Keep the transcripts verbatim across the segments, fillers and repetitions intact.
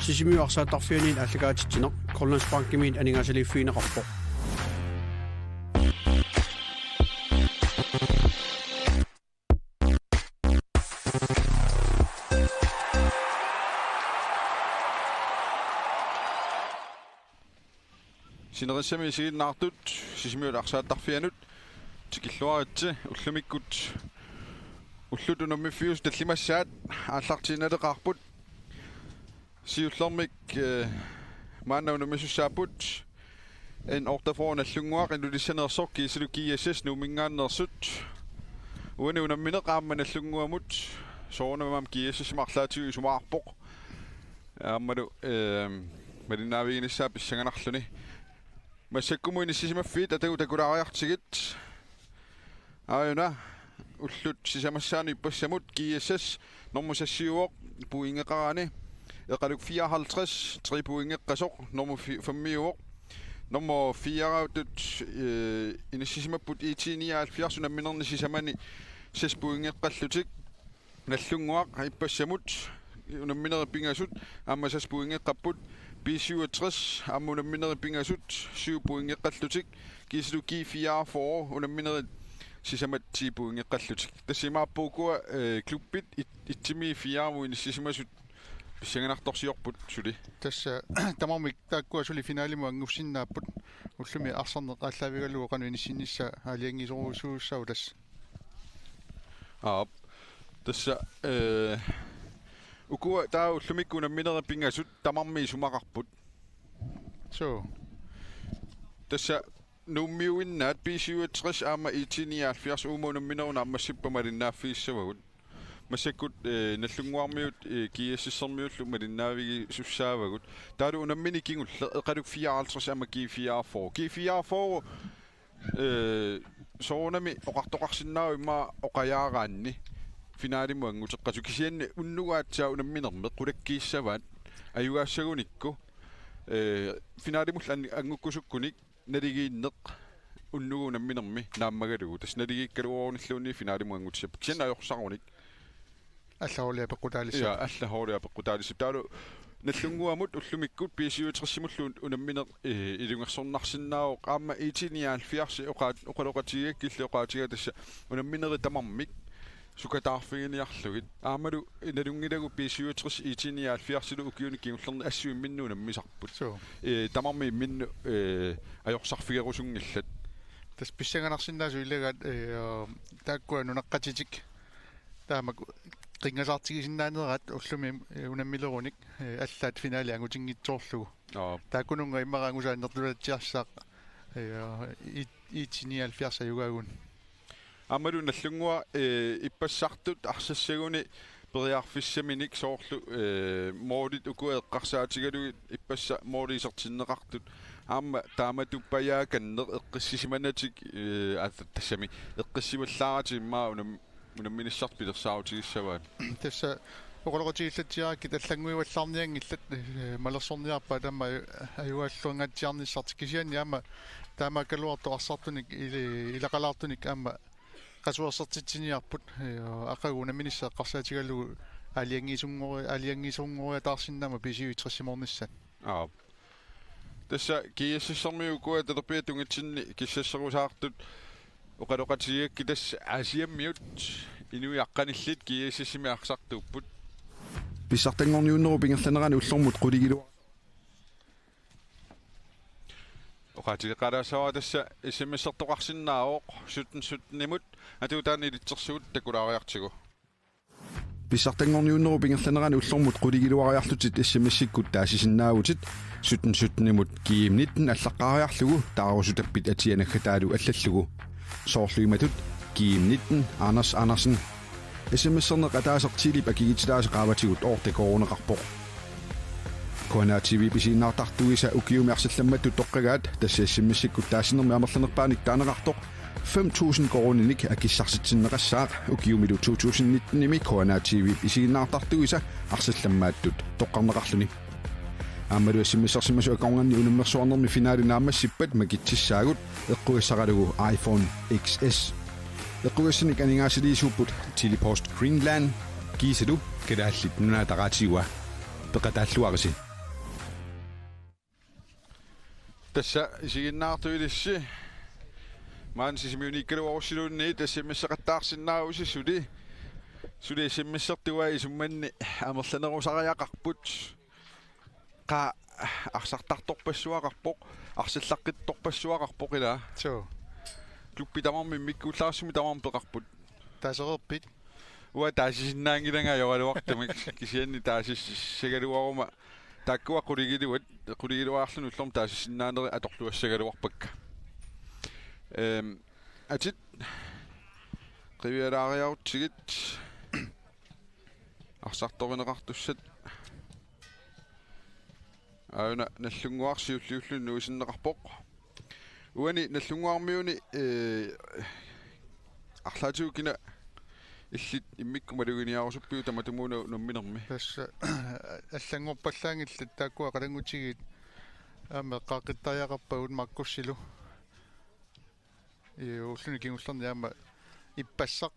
Sisimiut arsaattarfianniit aallakaatitsineq Grønlandsbankimiit aningaasaliiffigineqarpoq. Sinerissami isiginnaartut Sisimiut arsaattarfianut tikilluaritsi. Ullumikkut ullut unammiffiusut tallimassaat aallartiinnaleqaarput. Siullermik, eh, maanna unammisussaapput N otteogfyrre Nagdlunguaq Ilulissaneersoq kiisalu G S S Nuumminngaanneersut. Uani unammineq aamma Nagdlunguamut soorunami aamma G S S-imut arlaatigut isumaqarpoq. Aammalu, eh, malinnaaviginissaa pissanganarluni. Massakkumut inissisimaffik atagu takulaariartigit. Aajuna ullut sisamassaanut ippassamut G S S nummer seksiuvoq pointeqaraanni. Eqaluk fireoghalvtreds, tre pointeqasoq, nummer fi-, femmiuvoq. Nummer fireutut, eh, inissisimapput I T nioghalvfjerds unamminerni sisamani seks pointeqallutik. Nagdlunguaq ippassamut unamminerit pingasut aamma seks pointeqapput. B syvogtres aamma unamminerit pingasut syv pointeqallutik. Kiisalu G fireogfyrre unamminerit sisamat ti pointeqallutik. Tassa imaappoq ukua, eh, klubbit et-, etimiit firemut inissisimasut pissanganartorsiorput suli. Tassa tamarmik taakkua suli finalimut anngussinnaapput. Ullumi arsarneq aallaavigalugu qanoq inissinnissaa aalajangiisorusuussaavoq tassa. Aap. Tassa, eh, ukua taava ullumikkut unamminerit pingasut tamarmik isumaqarput. Suu. Tassa Nuummiuinnaat B syvogtres aamma I T nioghalvfjerds uuma unammineruna naammassippat malinnaaffigissavarput. Massakkut, eh, Nagdlunguarmiut, eh, G S S-ermiullu malinnaavigisussaavagut. Taavalu unammineq kingulleq Eqaluk fireoghalvtreds aamma G fireogfyrre. G fireogfyrre, eh, soorunami oqartoqarsinnaavoq immaqa oqajaaraanni finalimut annguteqqasoq. Kisianni unnugu aatsaat unamminermi qulakkiissavaat ajugaassagunikku, eh, finalimullu an-, anngukkusukkunik naligiinneq unnugu unamminermi naammagalugu. Tassa naligiikkaluarunikkulluunniit finalimut anngutissappat. Kisianni ajorsarunik. Alla holdia peqqutaalissapput. Ja, alla holdia peqqutaalissapput. Taavalu Nagdlunguamut ullumikkut B syvogtres-imullu unammineq, eh, ilungersornarsinnaavoq. Aamma I T nioghalvfjerds oqaat-, oqaloqatigigakkit illit oqaatigaa tassa unamminerit tamarmik sukataarfiginiarlugit. Aammalu nalunngilagut B syvogtres I T nioghalvfjerds-ilu ukiuni kingullerni assut imminnut unammisarput. Suu. Eh, tamarmik imminnut, eh, ajorsarfigerusunngillat. Tassa pissanganarsinnaasut ilagaat, eh, taakkua nunaqqatitik. Taamak qinngasaartigisinnaanerat ullumi, eh, unammilerunik, eh, allaat finali angutinngitsoorlugu. Aap. Taakkununnga immaqa angusaannertulatsiarsaaq, eh, I-, I T nioghalvfjerds ajugaagunik. Aammalu Nagdlunguaq, eh, ippassartut arsassaguni periarfissaminik soorlu, eh, målit ukua eqqarsaatigalugit ippassaq måli isertinneqartut. Aamma taamatuppajaakkanneq eqqissisimanatik, eh, aat tassami eqqissivallaaratik immaqa unam-, unamminissartik pilersaarutigissavaat. Tassa oqaloqatigiillatsiarakkit allannguivallaarnianngillat, eh, malersorniarpaat aamma aju-, ajugaalluangaatsiarnissartik kisianni aamma taamaakkaluartoq arsartunik ili-, ilaqalaartunik aamma qasuersertitsiniarput, eh, aqagu unamminissaq eqqarsaatigalugu aalajangiisunngori-, aalajangiisunngoriataarsinnaammat B syvogtres-imoornissaat. Aap. Tassa G S S-ermiut ukua talerpiata tungitsinni kissasserusaartut oqaloqatigigakkit tassa Aasiammiut inuit aqqanillit G S S-imi arsartuupput. Pissartanngorniunnerup ingerlanerani ullormut qulingiluaraq. Oqaatigeqqaalaassavara tassa S M S-ertoqarsinnaavoq sytten sytten-imut, atuutaani ilitsersugut takulaariartigu. Pissartanngorniunnerup ingerlanerani ullormut qulingiluariarlutit S M S-ikkut taasisinnaavutit sytten sytten-imut G M nitten allaqqaariarlugu taarusutappit atia naggataalu allallugu. Soorlu imatut G M nitten Anders Andersen. S M S-erneq ataaseq Telep akikitsitaasa qaavatigut otte koruuneqarpoq. K N R T V-p isiginnaartartuisa ukiumi arsallammattut toqqagaat tassa S M S-ikkut taassinermi amerlanerpaanik taaneqartoq fem tusind koruuninik akissarsitsinneqassaaq ukiumilu to tusind nitten-imi K N R T V-p isiginnaartartuisa arsallammaattut toqqarneqarluni. Aammalu S M S-ersimasut akornanni unammersuarnermi finale naammassippat makitsissaagut eqqugassaralugu iPhone X S. Eqqugassanik aningaasaliisuupput Telepost Greenland kiisalu Kalaallit Nunaata Raatiua. Peqataalluarisi. Tassa isiginnaartuilissi. Maani Sisimiuniikkaluarussiluunniit S M S-eqattaarsinnaavusi suli. Suli S M S-ertuaa isummanni amerlanerusariaqarput. Qaa arsartartorpassuaqarpoq, arsallaqqittorpassuaqarpoq ilaa. Suu. Klubbi tamarmi immikkuullarissamik tamarmi peqarput. Taasereerpit? Uanga taasisinnaanngilanga ajoraluartumik kisianni taasissagaluaruma taakkua qulingiluat, qulingiluaarluni ullormut taasisinnaaneri atorluassagaluarpakka. Ehm, atit qivialaariarutsigit arsartorineqartussat. Aana Nallunnguaq siulliulluni nuisinneqarpoq. Uani Nallunnguarmiuni, eh, arlaatigut kina illit immikkut maluginiarusuppiuk tamatumuuna unamminermi? Tassa allanngorpallaanngillat taakkua qatanngutigiit aamma eqqaaqqittariaqarpagut Markusilu. Ee, ulluni kingullerni aamma ippassaq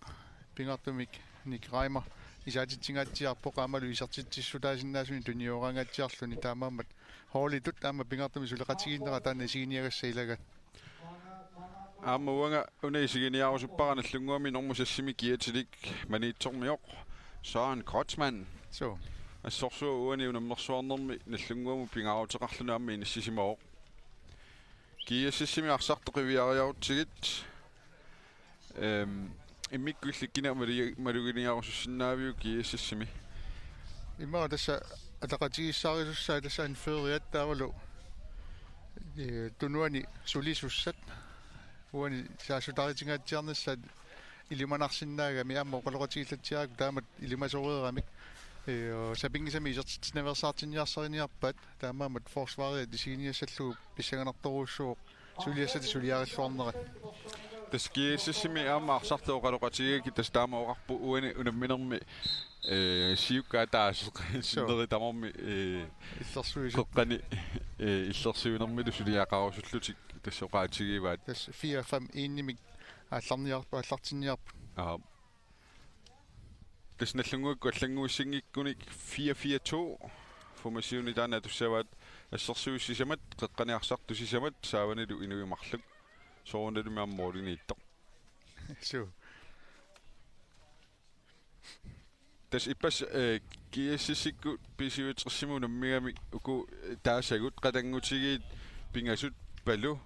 pingaartumik Nick Reimer isaatitsingaatsiarpoq aammalu isertitsissutaasinnaasunik tunioraangaatsiarluni taamaammat holditut aamma pingaartumik suleqatigiinnera taanna isiginiagassat ilaat. Aamma uanga una isiginiarusuppara Nallunnguami normu seksimi kiatilik Maniitsormioq Søren Kreutzmann. Suu. Assorsuaq uani unammersuarnermi Nallunnguamut pingaaruteqarluni aamma inissisimavoq. G S S-imi arsartoq qiviariarutsigit. Ehm, immikkut illit kina malu-, maluginiarusussinnaaviuk G S S-imi? Immaqa tassa ataqatigiissaarisussaat tassa anføreriat taavalu, eh, tunuani sulisussat. Uani saassutaritinngatsiarnissaat ilimanarsinnaagami aamma oqaloqatigiillatsiarakku taamatut ilimasoreeramik. Eh, sapinngisamik isertitsinaveersaartinniarsariniarpaat taamaammat forsvarit isiginiassallugu pissanganartorujussuuvoq suliassatit suliarilluarnerat. Tassa G S S-imi aamma arsartoq oqaloqatigigakkit tassa taama oqarpoq uani unamminermi, eh, siukkaat ataaseq. Suu. Sinneri tamarmi, eh, illersuisut. Qeqqani, eh, illersuinermilu suliaqarusullutik tassa oqaatigivaat. Tassa fire fem en-imik aallarniarp-, aallartinniarput. Aap. Tassa Nallunnguakkut allannguissinngikkunik fire fire to formationi taanna atussavaat, assersuut sisamat, qeqqani arsartut sisamat, saavanilu inuit marluk. Soorunalumi aamma målimiittoq. Suu. Tassa ippassaq, eh, G S S-ikkut B C U tres-imut unammigamik uku, eh, taasagut qatanngutigiit pingasut Palu,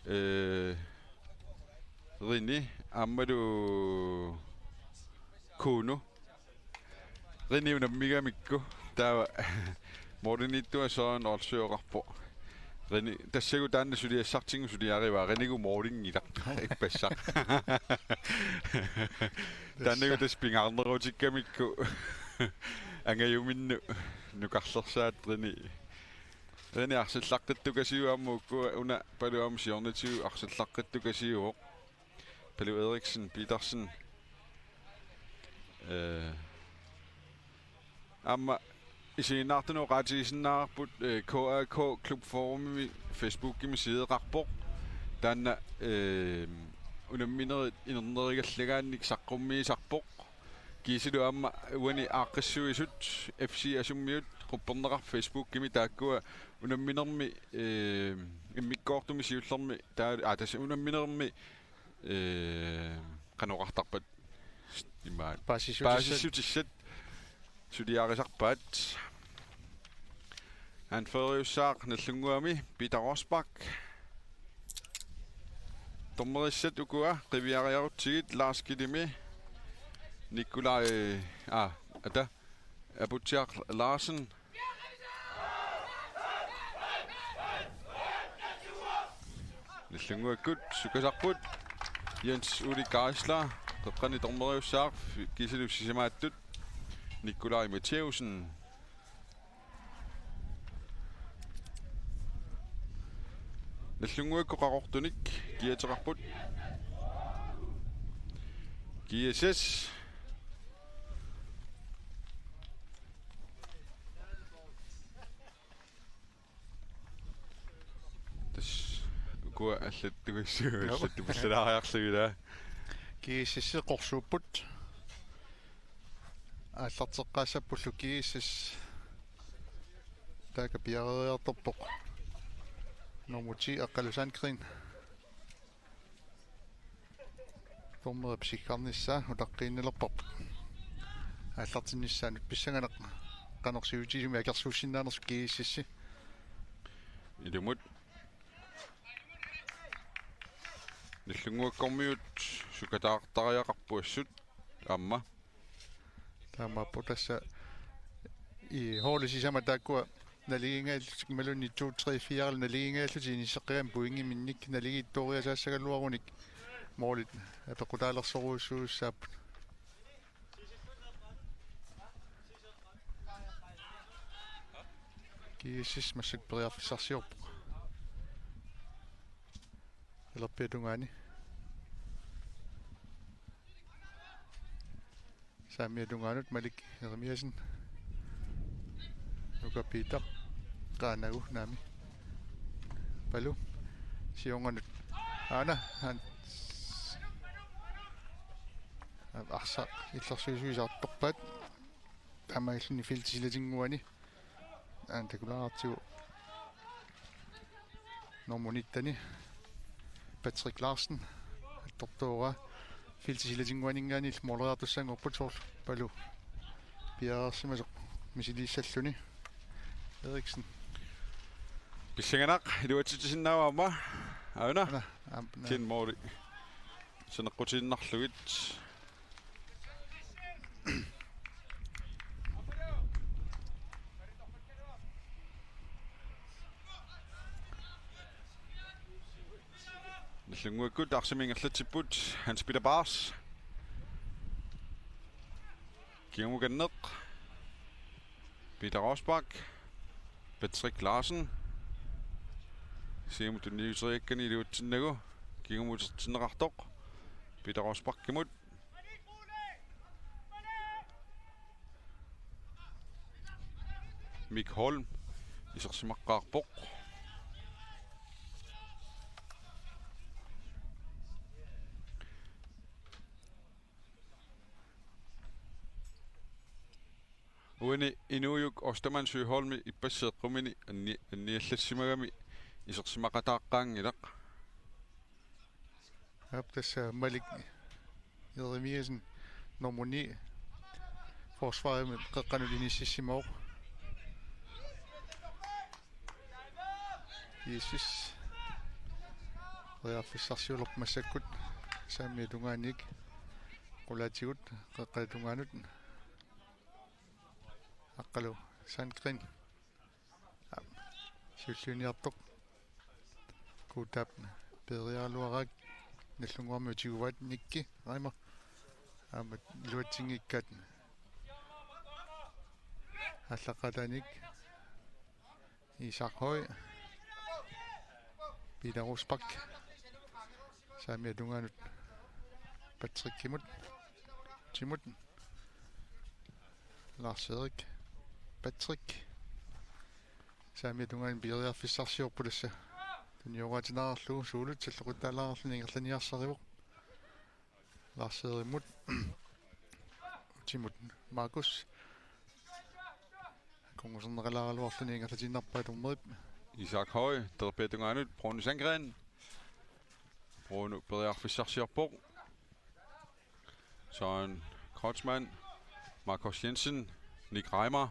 eh, Rini aammalu Kuno. Rini unammigamikku taava målimiittua Søren Olsø oqarpoq. Rini, tassagu taanna suliassartigut suliarivaa, Rinigu målinngilaq ippassaq. Taannagu tassa pingaarnerutikkamikku angajuminnut nukarlersaat Rini. Rini arsallaqqittukasiuvoq aamma ukua una Palu aamma siornatigut arsallaqqittukasiuvoq. Palu Eriksen Petersen. Eh, aamma isiginnaartunut oqaatigisinnaavarput, eh, K A K Klub Forumimi Facebookimi sideqarpoq. Taanna, eh, unamminerit inernerigalagaannik saqqummiisarpoq. Kiisalu aamma uani aaqqissuisut F C Asummiut qupperneqarpoq Facebookimi taakkua unamminermi, eh, immikkoortumi siullermi taa-, aa, tassa unamminermi eh, qanoq oqartarpat? Imaat. Paasissutissat. Paasissutissat suliarisarpaat. Anføreriussaaq Nallunnguami Peter Rosbach. Dommerissat ukua qiviariarutsigit Lars Kidimi, Nikolaj, ah, ata, Aputsiaq Larsen. Nallunnguakkut sukkasarput. Jens Uli Geisler, qeqqani dommeriussaaq, kiisalu sisamaattut Nikolaj Mathæusen. Nallunnguakkut qaqortunik kiateqarput. G S S. Tassa ukua allattugassu-, joo, allattupallaariarlugit ilaa. G S S qorsuupput. Aallarteqqaassappullu G S S. Taakku piareeriartorpoq. Nummer ti, Aqqalu Sandgreen. Dommerip sikkarnissaa utaqqiinnalerparput. Aallartinnissaanut pissanganaq qanoq siutigisumik akersuussinnaanersoq GSS-i. Ilumut Nagdlunguakkormiut sukataartariaqarput assut aamma. Taamaappoq tassa i holdit sisamat taakkua naligiingajallutik imaluunniit to, tre, fire naligiingajallutik inisseqqagamik pointiminnik naligiittooriasaassagaluarunik målit apeqqutaalersorujussuussaapput. GSS massakkut periarfissarsiorpoq. Talerpiata tungaani. Saamiata tungaanut Malik Jeremiassen. Nuka Peter. Qaanagu naami. Palu. Siornganut. Aana. Han-, arsaq illersuisuisartorpaat. Taamaalilluni feltip silatinnguani. Aana takulaartigu. Nummer nitten-i Patrick Larsen. Attortuuraa feltip silatinnguaninngaanniit måleriartussanngorput soorlu Palu piareersimasoq misiliissalluni. Eriksen. Pissanganaq iluatsitsisinnaavaa aamma. Aana. Aana, aam-, naa. Tin måli saneqqutiinnarlugit. Nagdlunguakkut arsaq ingerlatsipput Hans Peter Bars. Kingumukanneq. Peter Rosbach. Patrick Larsen. Siumut tunniuteriakkani iluatsinnagu. Kingumuutertinneqartoq. Peter Rosbachimut. Mik Holm isersimaqqaarpoq. Uani inuujuk Ostermann Søholmi ippassaq eqqumini anni-, anniallassimagami isersimaqataaqqaanngilaq. Aap, tassa Malik Jeremiassen nummer ni forsvarimi qeqqanut inississimavoq. GSS. Periarfissarsiulerpoq massakkut. Saamiata tungaaniit. Qulaatigut qeqqata tungaanut. Aqqalu Sandgreen. Siulliuniartoq. Kuutaap peeriaraluaraak Nagdlunguarmiut tiguaat Nikki Reimer. Aamma iluatsinngikkaat. Aallaqqaataaniit Isak Høy. Peter Rosbach. Saamiata tungaanut Patrickimut. Timut. Lars Erik. Patrick. Saamiata tungaanut periarfissarsiorpoq tassa. Tunioraatinaarlugu suulut salloqittaalaarluni ingerlaniarsarivoq. Lars Erikimut. Timut Markus. Akornuserneqalaaraluarluni ingerlatiinnarpaa dommerip. Isak Høy, talerpiata tungaanut, Bruno Sandgreen. Bruno periarfissarsiorpoq. Søren Kreutzmann, Markus Jensen, Nick Reimer.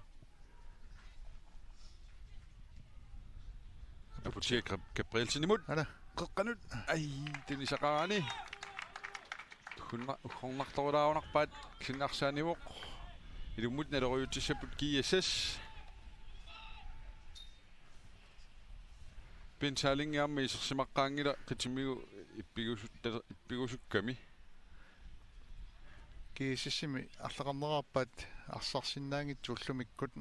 Aputia Gab-, Gabrielsenimut. Aana. Qeqqanut. Ai, tunisaqaraanni. Uggorna-, uggornartorulaarunarpaat klingarsaanivoq. Ilummut nalerujutsissapput GSS. Bent Salling aamma isersimaqqaanngilaq qitimigu ippigusutta-, ippigusukkami. GSS-imi arlaqarnerarpaat arsarsinnaanngitsut ullumikkut.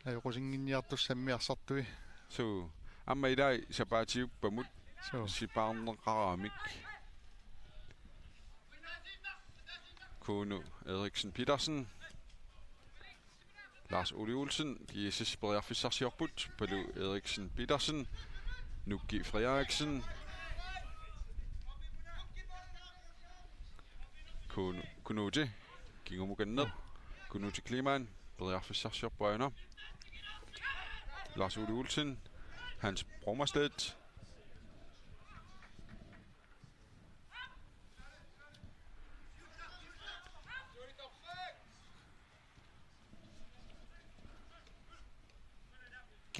Ajoqusinnginniartussammi arsartui. Suu, aamma ilai sapaatiuppamut. Suu. Sipaarneqaramik. Kuno Eriksen Petersen. Lars Ole Olsen, GSS periarfissarsiorput, Palu Eriksen Petersen, Nukki Frederiksen. Kun-, Kunuti, kingumukanneq, Kunuti Kleemann, periarfissarsiorpoq aana. Lars Ole Olsen, Hans Brummerstedt.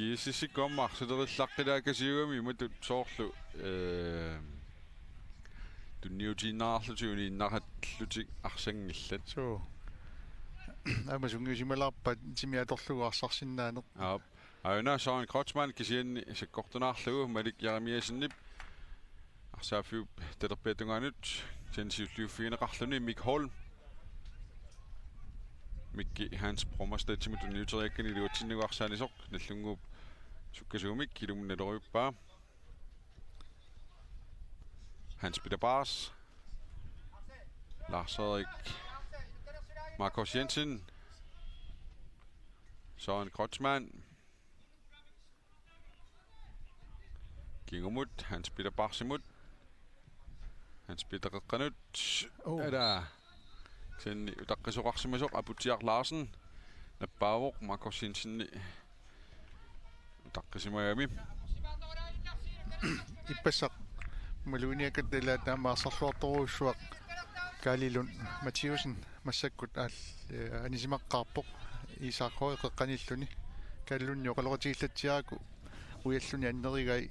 GSS-ikkut aamma arsalerillaqqilaakasiugami imatut soorlu, eh, tunniutiinnarlutik uniinnarlutik arsanngillat. Suu. Aamma sungiusimalaarpat timi atorlugu arsarsinnaaneq. Aap. Aajuna Søren Kreutzmann kisianni sakkortunaarlugu Malik Jeremiassenip arsaaffiup talerpiata tungaanut kisianni siulliuffigineqarluni Mik Holm. Mikki Hans Brummerstedtimut tunniuteriakkani iluatsinnagu arsaanisoq Nagdlunguup sukkasuumik ilummut nalerujuppaa. Hans Peter Bars. Lars Frederik Markus Jensen. Søren Kreutzmann. Kingumut, Hans Peter Barsimut. Hans Peter qeqqanut. Oh. Ala. Kisianni utaqqisoqarsimasoq Aputsiaq Larsen. Nappaavoq Markus Jensen utaqqisimagami. Ippassaq maluginiakkat ilaat aamma arsarluartorujussuaq Kaalilun Mathiussen massakkut aal-, eh, anisimaqqaarpoq Isak Høegh qeqqaniilluni. Kaalilunni oqaloqatigiillatsiaraku ujalluni annerigai,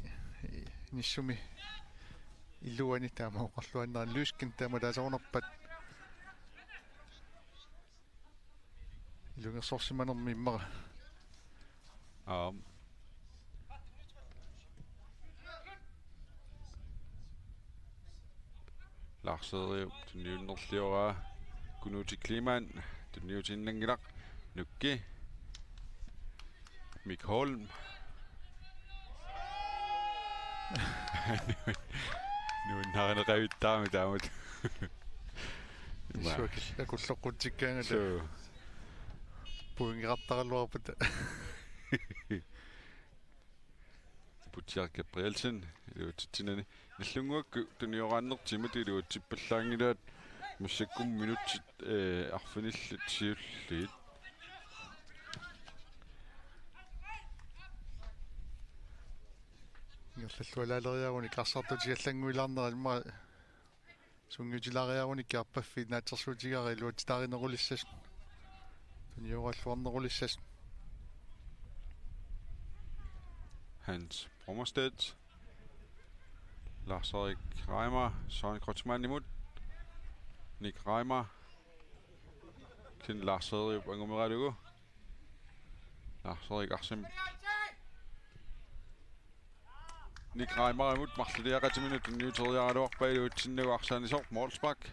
eh, nissumi iluani taama oqarluaannarani Lysken taama taasorunarpat ilungersorsimanermi immaqa. Aap. Lars Frederik tunniunnerlioraa. Kunuuti Kleemann tunniutiinnanngilaq. Nukki. Mik Holm. Nuannarineqavittaarami taamatut. Issuakil akulloqqutsikkaangata. Suu. Pointeqartaraluarpata. Aputsiaq Gabrielsen iluatsitsinani. Nagdlunguakkut tunioraannertigut iluatsippallaanngilaat massakkut minutsit, eh, arfinillit siulliit. Ingerlallualaaleriarunik arsartut allannguilaarnerat immaqa sungiutilaariarunikkit arpaffiit naatsorsuutigaara iluatsitaarinerulissasut. Tunioraalluarnerulissasut. Hans Brummerstedt. Lars Erik Reimer, Søren Kreutzmannimut. Nick Reimer. Kisianni Lars Erik angumeralugu. Lars Erik arsamik. Nick Reimerimut marluliaqatiminut tunniuteriaraluarpaa iluatsinnagu arsaanisoq målspark.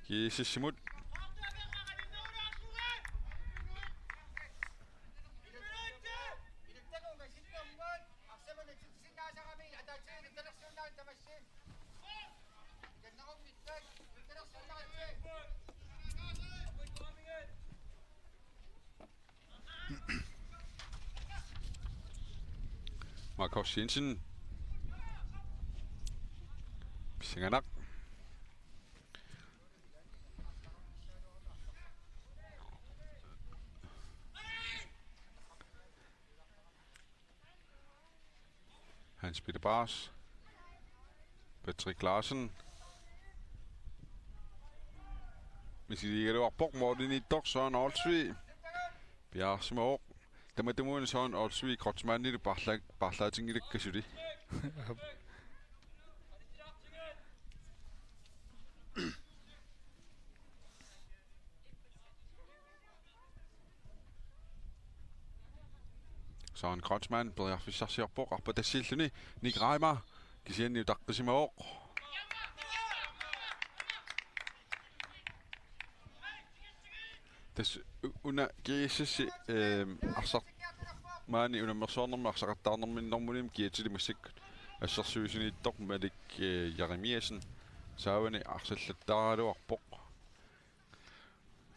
GSS-imut. Markus Jensen. Pissanganaq. Hans Peter Bars. Patrick Larsen. Misiliigaluarpoq målimiittoq Søren Olsvig. Piareersimavoq. Tamatumuuna Søren Olsvig Kreutzmannillu paarla-, paarlaatinngilakka suli. Søren Kreutzmann periarfissarsiorpoq arpatassiilluni. Nick Reimer kisianni utaqqisimavoq. Tassa u-, una GSS, ehm, arsaq maani unammersuarnermi arsaqattaarnerminnermulimi kiatili massakkut assersuisuniittoq Malik, eh, Jeremiassen saavani arsallattaaraluarpoq.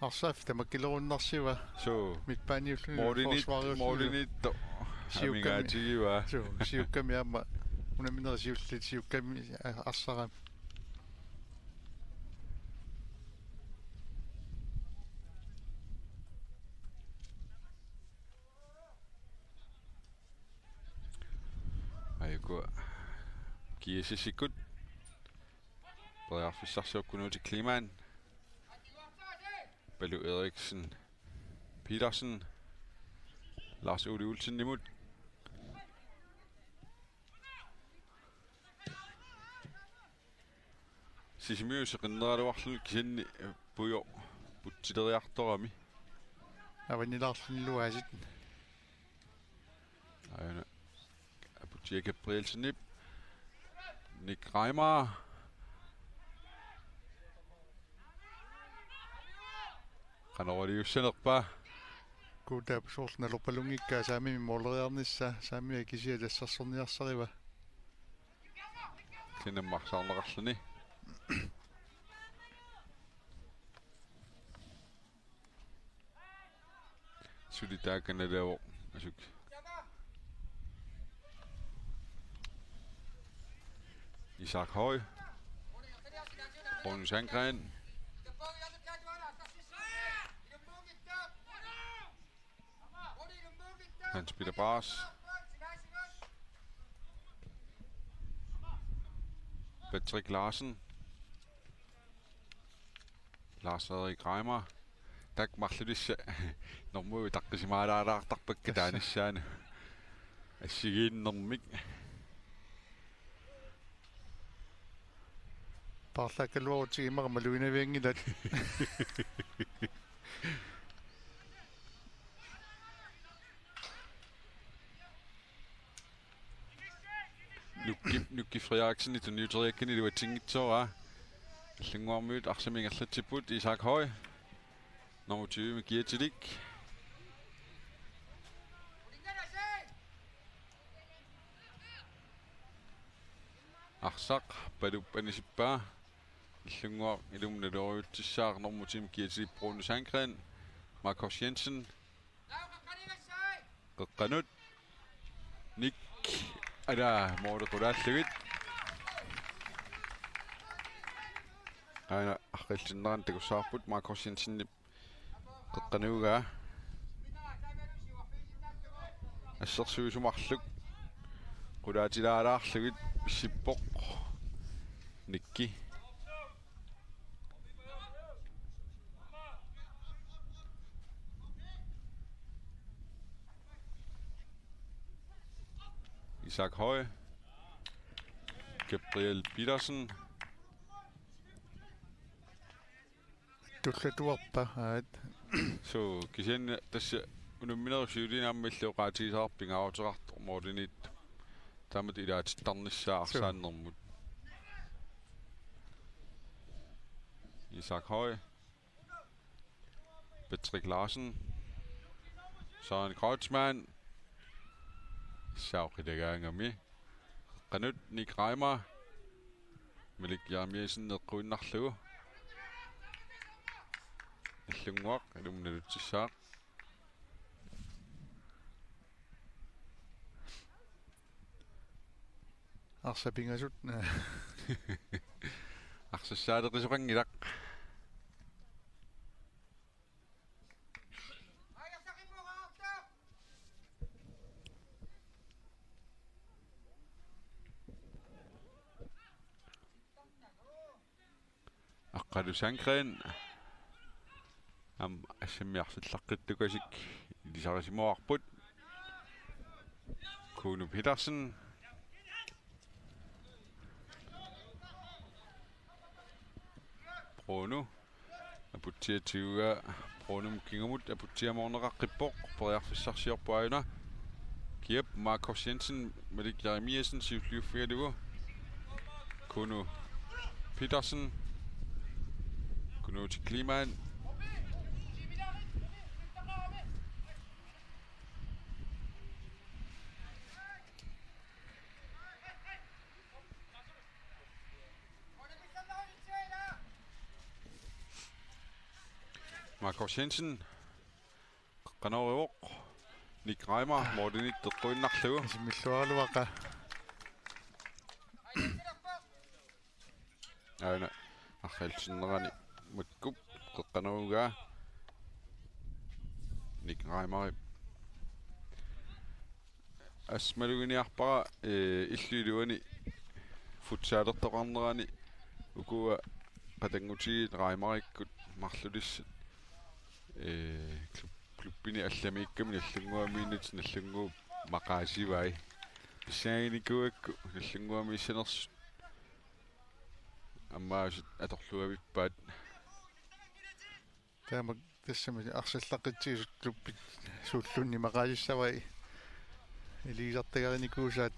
Arsaaffik tamakkilerunnarsiva. Suu. Midtbaneullugu målimiit-, forsvarerullugu. Målimiittoq. Siukkami. Amigaatigivaa. Suu, siukkami aamma. Unamminerit siulliit siukkami, a-, arsarami. Ku-, G S S-ikkut. Periarfissarsiorpoq Kunuuti Kleemann. Palu Eriksen Petersen. Lars Ole Olsenimut. Sisimiut seqinneraluarluni kisianni, eh, Pujo putsileriartorami. Avannalaarlunilu aasiit. Aana. Aputia Gabrielsenip. Nick Reimer. Qanoq iliussanerpa? Kuutaap soorlu nalorpalunngikkaa Saamimi mooleriarnissaa, Saamia kisiat tassarsorniarsariva. Sinammarsaarneqarluni. Suli taakana laavoq asuk. Isak Høy. Rune Sandgren. Hans Peter Bars. Patrick Larsen. Lars Erik Reimer. Tak marlulissa normu taqqisimaalaalaartarpakka taanissaanut. Assigiinnermik. Paarlaakkaluarutsigit immaqa maluinavianngilat. Nukki, Nukki Frederiksen i tunniuteriakkani iluatsinngitsoorpaa. Illunnguarmiut arsamik ingerlatsipput Isak Høy. Nummer tyve med gear til Lik. Arsaq, Palup anisippaa. Illunnguaq ilumut naloriutsissaaq nummer ti med gear til Lik Bruno Sandgren. Markus Jensen. Qeqqanut. Nick. Ala, mooli qulaallugit. Aana, arqillinnerani takussavarput Markus Jensenip qeqqanuugaa. Assersuisut marluk. Qulaatilaalaarlugit pissippoq. Nick. Isak Høy. Gabriel Petersen. Tullatuarpa, aat. Suu, kisianni tassa unamminerup siuliini aamma illit oqaatigisarput pingaaruteqartoq mooliniittoq. Taamatut ilaatittarnissaa. Suu. Arsaannermut. Isak Høy. Patrick Larsen. Søren Kreutzmann. Saaqilagaangami. Qeqqanut Nick Reimer. Malik Jeremiassen eqquinnarlugu. Illunnguaq ilumut nalutsissaaq. Arsaq pingasut. Arsassaaleqisoqanngilaq. Aqqalu Sandgren. Aamma assammiarfillaqqittukasik ilisarisimavarput. Kuno Petersen. Bruno. Aputsiaq tiguaa Bruno kingumut, Aputsiaq moorneqaqqippoq, periarfissarsiorpoq aajuna. Kiap Markus Jensen, Malik Jeremiassen siulliuffigalugu. Kuno Petersen. Kunuuti Kleemann. Markus Jensen. Qanoq ivoq. Nick Reimer, målimiittoq eqquinnarlugu. Isimilluaraluaqa. Aana, arqillinnerani makku, qeqqanut ugaa. Nick Reimer. Assut maluginiarpara, eh, illup iluani futsalertoqarnerani ukua qatanngutigiit Raimarikkut marlulissat, eh, klub-, klubbini allamiikkami Nagdlunguamiinnut Nagdlunguup maqaasivai. Pissanganikuugakku Nagdlunguamiissanersut ammaasut atorluavippaat. Taama tassami arsallaqqissuusut klubbit suulluunniit maqaasissavai iligisartagarinikuusaat.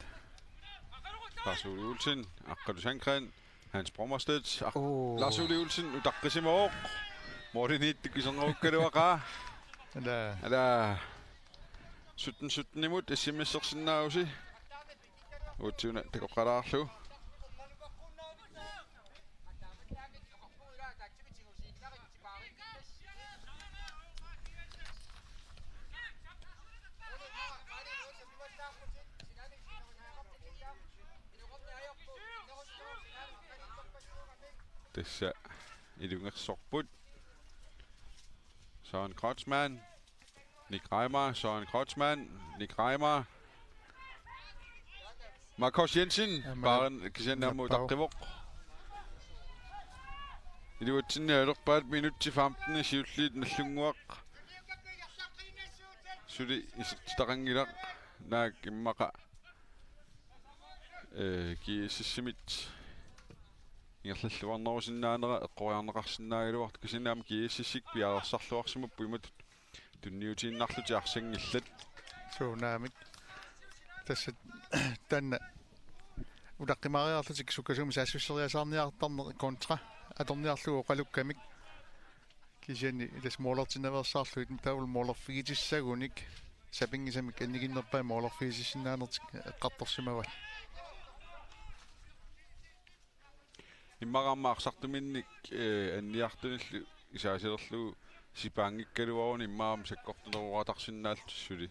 Lars Ole Olsen, Aqqalu Sandgreen, Hans Brommerstedt, Aq-, Oo. Lars Ole Olsen utaqqisimavoq. Målimiittoq isernerukkaluaqaa. Ala. Ala. Sytten sytten-imut S M S-ersinnaavusi. Uatsiuna takoqqalaarlugu. Tassa ilungersorput. Søren Kreutzmann. Nick Reimer, Søren Kreutzmann, Nick Reimer. Markus Jensen, Aamma paaren kisianni aamma nappaavoq. Utaqqivoq. Iluatsinni alerpaat minutsi femten siulliit Nagdlunguaq. Suli isertitaqanngilaq naak immaqa, eh, G S S-imit ingerlalluarnerusinnaanera eqqoriarneqarsinnaagaluartoq kisianni aamma G S S-ikkut piareersarluarsimapput imatut tunniutiinnarlutik arsanngillat. Suunaamik. Tassa taanna utaqqimaariarlutik sukkasuumik saassusseriasaarniartarneq kontra atorniarlugu oqalukkamik. Kisianni tassa målertinnaveersaarlugit taavalu målerfigitissagunik sapinngisamik annikinnerpaat målerfigisinnaanertik eqqartorsimavaat. Immaqa aamma arsartuminnik, eh, anniartunillu isaasalerlugu sipaanngikkaluaruni immaqa aamma sakkortunerulaartarsinnaallutik suli.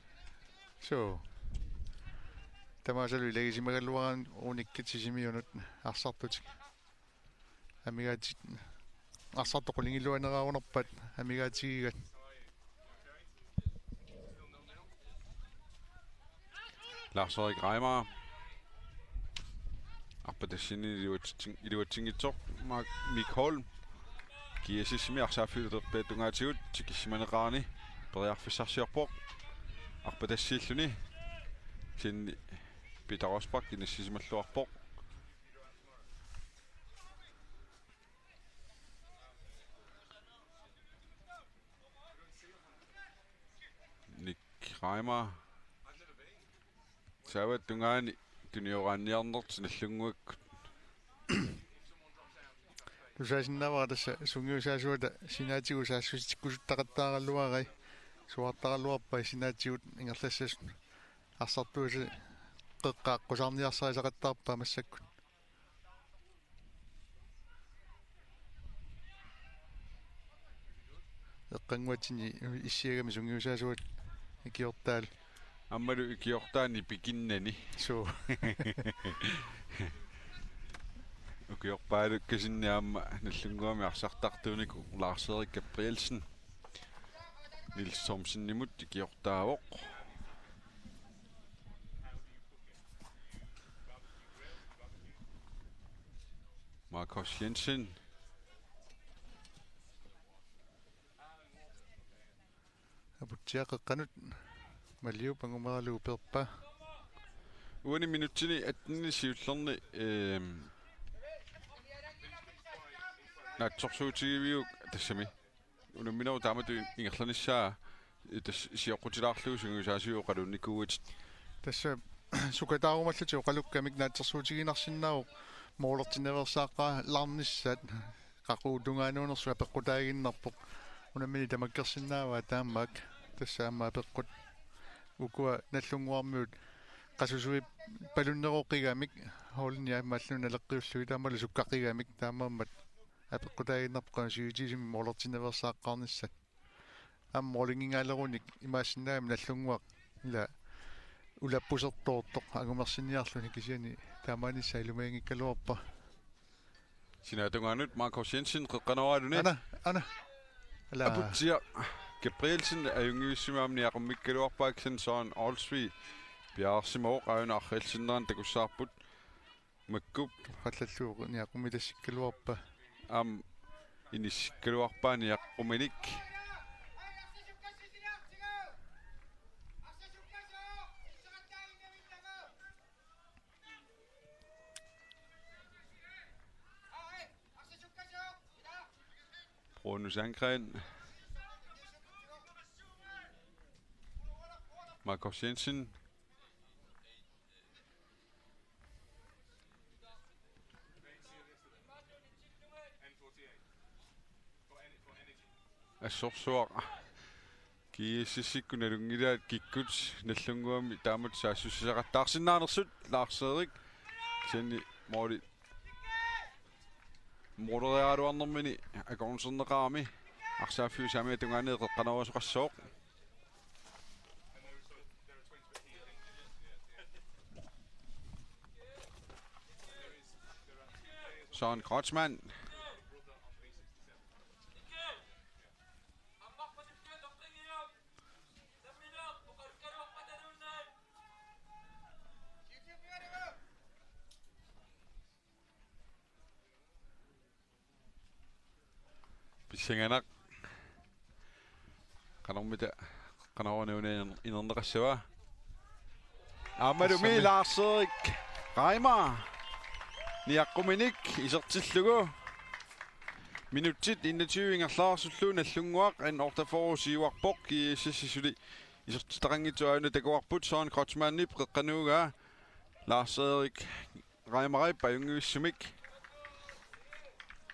Suu. Tamaasalu ilagisimagaluarami unikkat Sisimiunut arsartutik. Amigaatit arsartut qulingiluaneraarunerpaat amigaatigigaat. Lars-Erik Reimer. Arpatassinnini iluatsin-, iluatsinngitsoq Mark Mick Holm. G S S-imi arsaaffiup tungaatigut tikissimaneqarani periarfissarsiorpoq. Arpatassiilluni. Kisianni Peter Rosbach inissisimalluarpoq. Nick Reimer. Saavat tungaani tunioraanniarnertik Nagdlunguakkut. Tusaasinnaavara tassa sungiusaasuata sinaatigut saassutikkusuttaqattaaraluarai. Suaartaraluarpai sinaatigut ingerlassasut arsartuisa qeqqaaqqusaarniarsarisaqattaarpaa massakkut. Eqqannguatsinni issiagami sungiusaasuat ikiortaalu. Aammalu ikiortaani pikinnani. Suu. Ukiorpaalukkasinni aamma Nagdlunguami arsartartuunikuuvoq Lars-Erik Gabrielsen. Niels Thomsenimut ikiortaavoq. Markus Jensen. Aputsiaq qeqqanut Maliup angumeralugu peerpaa. Uani minutsini attenini siullerni, ehm, naatsorsuutigiviuk tassami. Unamminerup taamatut ingerlanissaa, eh, tassa sioqqutilaarlugu sungiusaasuat oqaluunnikuugatit. Tassa sukataarumallutik oqalukkamik naatsorsuutiginarsinnaavoq målertinnaveersaaqalaarnissaat qaqugu tungaanuunersut apeqqutaaginnarpoq. Unammineq tamakkersinnaavaa taamaak tassa aamma apeqqut ukua Nagdlunguarmiut qasusuippalunneroqigamik holdini aamma alluni naleqqiullugit aammalu sukkaqigamik taamaammat apeqqutaaginnarpoq qanoq sivisutigisumik målertinnaveersaaqqaarnissat. Aamma målingingaalerunik imaassinnaagami Nagdlunguaq ila ulappusertoortoq angumersiniarluni kisianni taamaanissaa ilumianngikkaluarpara. Sinaatungaanut Markus Jensen qeqqanooraaluni. Ana, ana. Ala. Aputsiaq Gabrielsen ajunngivissumik aamma niaqummikkaluarpaa kisianni Søren Olsvig Piaarsimavoq, aajuna arriilsinnerani takussavarput. Makkup. Qallallugu niaqqumitassikkaluarpa? Aamma inissikkaluarpaa niaqquminik. Bruno Sandgren. Markus Jensen. Assorsuaq. G S S-ikkut nalunngilaat kikkut Nagdlunguami taamatut saassussisaqattaarsinnaanersut. Lars Erik. Kisianni måli måleriaraluarnermini akornuserneqarami. Arsaaffiup saamiata tungaanut qeqqanoorusoqassooq. Søren Kreutzmann. Pissanganaq. Qanormita, qanoruna una iner-, inerneqassava? Aammalumi Lars-Erik Reimer niaqquminik isertillugu. Minutsit enogtyve ingerlaarsullugu Nagdlunguaq N otteogfyrre siuarpoq, G S S suli isertitaqanngitsoq. Aajuna takuarput Søren Kreutzmannip qeqqanooraa Lars-Erik Reimerip ajunngivissumik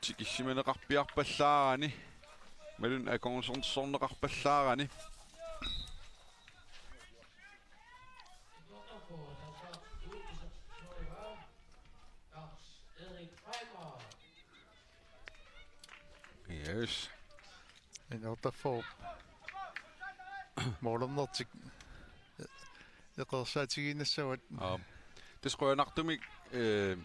tikissimaneqarpiarpallaarani, imaluunniit akornusersorneqarpallaarani. Yes. N otteogfyrre. Målernertik eqeersaatigiinnassavat. Aap. Tassa qujanartumik, eh,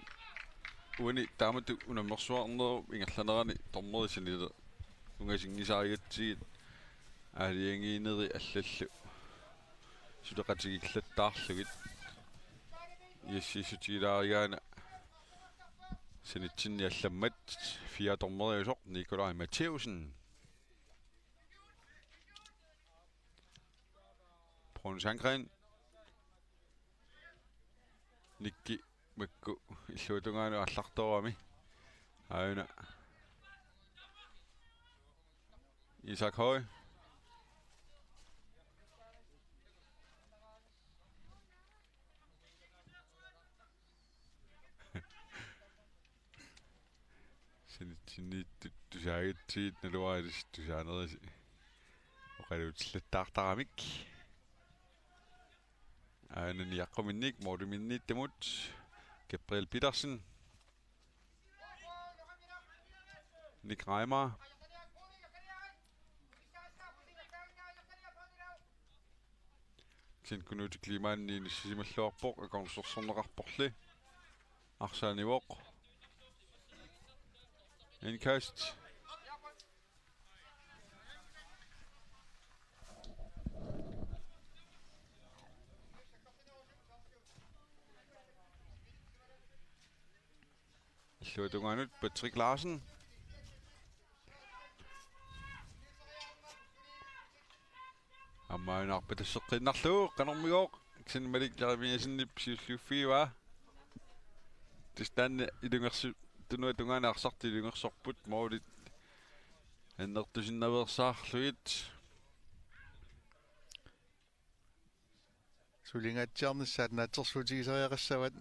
uani taamatut unammersuarnerup ingerlanerani dommerit sanileq ungasinngisaarigatsigit aalajangiineri allallu suleqatigiillattaarlugit. Yes, issutigilaarigaana sanitsinni allammat fire dommeriusoq Nikolaj Mathæussen. Bruno Sandgren. Nikki Mikku illuatungaanut aallartoorami. Aajuna Isak Høegh. Sanitsinniittut tusaagatsigit naluara ilissi tusaanerisi oqaluutillattaartaramik. Aajuna niaqquminnik måliminniittumut Gabriel Petersen. Nick Reimer. Kisianni Knuth Kleemanni inissisimalluarpoq, akornusersorneqarporli. Arsaanivoq. Indkast. Illuatungaanut Patrick Larsen. Aamma aajuna arpatasseqqiinnarlugu, qanormigooq, kisianni Malik Jeremiassenip siulliuffigivaa. Tassa taanna ilungersu-, tunuata tungaanut arsartut ilungersorput, målit annertusinnaveersaarlugit. Sulingaatsiarnissaat naatsorsuutigisariaqassavat.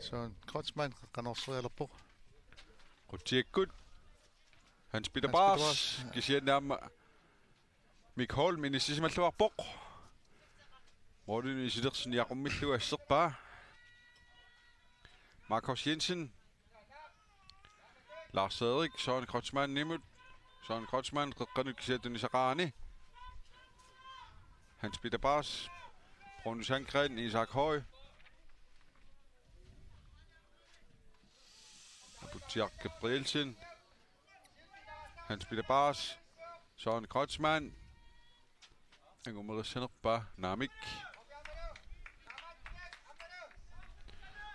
Søren Kreutzmann qanorserialerpoq. Qutsiakkut. Hans Peter Hans Peter Bars. Bars. Kisianni aamma Mik Holm inissisimalluarpoq. Målinut isertitani aqummillugu asserpaa. Markus Jensen. Lars Erik, Søren Kreutzmannimut. Søren Kreutzmann qeqqanut kisiat tunisaqarani. Hans Peter Bars. Bruno Sandgren, Isak Høegh. Aputsiaq Gabrielsen. Hans Peter Bars, Søren Kreutzmann. Angumerissanerpaa naamik.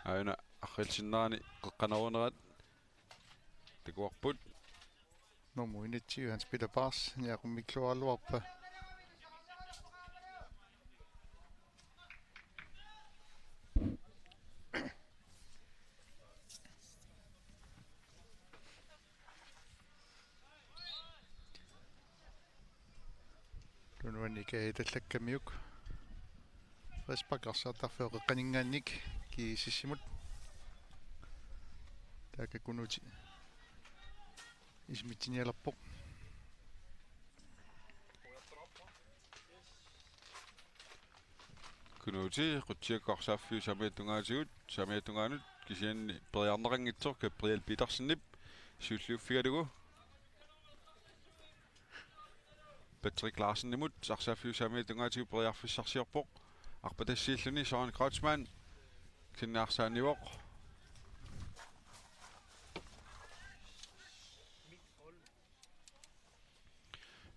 Aana arriilsinnaani qeqqanoornerat takuarput. Nummer enogtyve, Hans Peter Bars, niaqummikluaraluarpa. Tunuani kaitallakkamiuk. Frispark arsaattarfioqeqqaninngaannik G S S-imut. Taakku Kunuti isimiitsinialerpoq. Kunuti qutsiakkut arsaaffiup saamiata tungaatigut, saamiata tungaanut kisianni periarneqanngitsoq Gabriel Petersenip siulliuffigalugu Patrick Larsenimut arsaaffiup saamiata tungaatigut periarfissarsiorpoq. Arpatassiilluni Søren Kreutzmann kisianni arsaannivoq.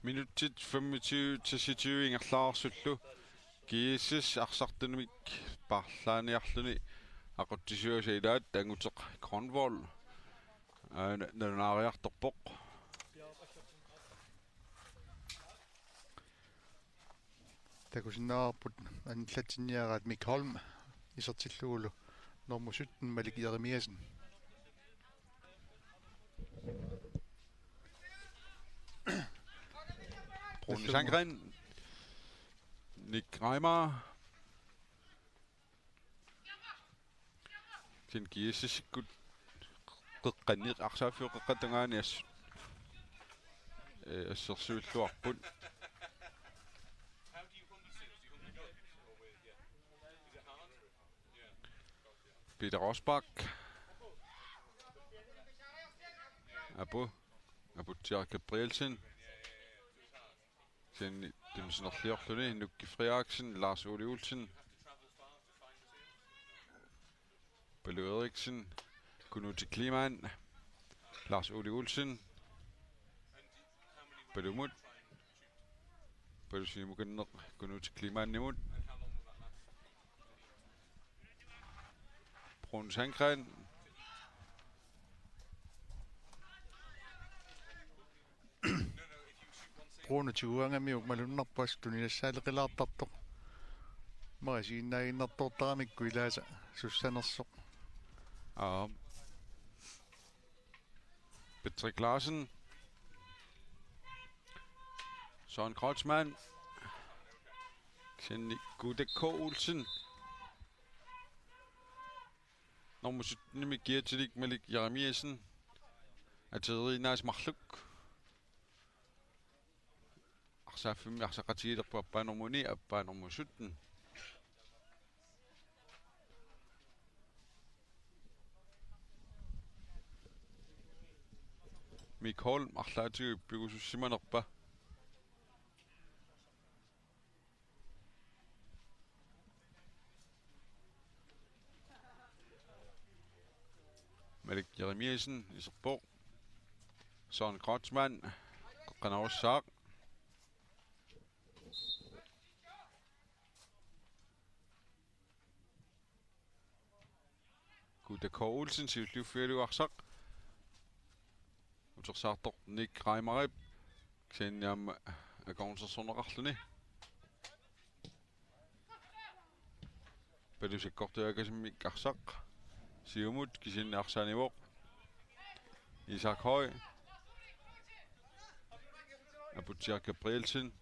Minutsit femogtyve til seksogtyve ingerlaarsullu G S S arsartunik paarlaaniarluni aqutsisuasa ilaat Anguteq Grønvold aana nalunaariartorpoq. Takusinnaavarput anillatsinniaraat Mik Holm isertillugulu nummer sytten Malik Jeremiassen. Bruno Sandgren. Nick Reimer. Kisianni G S S-ikkut qeqqani arsaaffiup qeqqata tungaani as-, eh, assersuilluarput. Peter Rosbach. Apu. Aputsiaq Gabrielsen. Kisianni tunisinerliorluni Nuki Frederiksen, Lars Ole Olsen. Palu Eriksen, Kunuti Kleemann, Lars Ole Olsen. Palumut. Palu siumukanneq Kunuti Kleemannimut. Bruno Sandgren. Bruno tiguangamiuk malunnarpoq assut tuniniassaaleqilaartartoq. Mara isiginnaaginnartoortaramikku ilaasa sussanersoq. Aap. Patrick Larsen. Søren Kreutzmann. Kisianni Kuuta K. Olsen. Nummer syttenimi kiatilik Malik Jeremiassen. Ateriinnaas marluk. Arsaaffimmik arsaqatigilerpoq appaa nummer ni, appaa nummer sytten. Mik Holm arlaatigut pigusussimanerpa. Malik Jeremiassen iserpoq. Søren Kreutzmann qeqqanoorussaaq. Kuuta K. Olsen siulliuffigalugu arsaq. Utersaartoq Nick Reimerip. Kisianni aamma akornusersorneqarluni. Palu sakkortuaakasimmik arsaq. Siumut kisianni arsaanivoq Isak Høy. Aputsiaq Gabrielsen.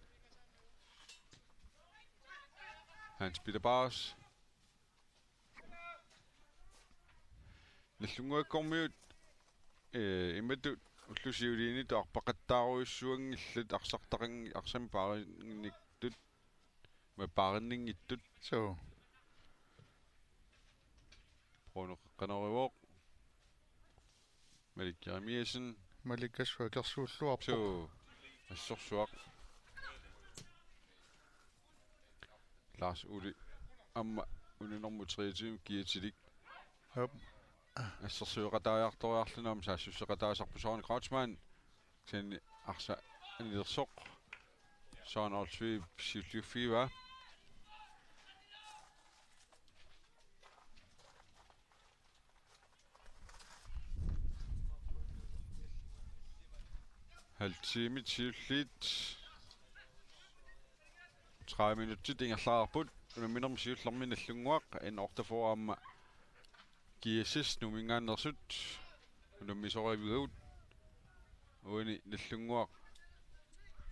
Hans Peter Bars. Nallunnguakkormiut, eh, imatut ullut siuliinitut arpaqattaarujussuanngillat arsartaqanng-, arsamik paarinnittut, ma-, paarinninngitsut. Suu. Bruno qeqqanoorivoq. Malik Jeremiassen. Malik assut akersuulluarpoq. Suu. Assorsuaq. Lars Ole aamma una nummer treogtyve kiatilik. Jep. Assersueqataajartoriarluni aamma saassusseqataasarpoq Søren Kreutzmann. Sen arsaq anilersoq. Søren Olsvig siulliuffigivaa. Halv time siulliit. Tredive minutsit ingerlareerput. Unamminermi siullermi Nagdlunguaq N otteogfyrre aamma G S S Nuumminngaanneersut unammisorivigaat. Uani Nagdlunguaq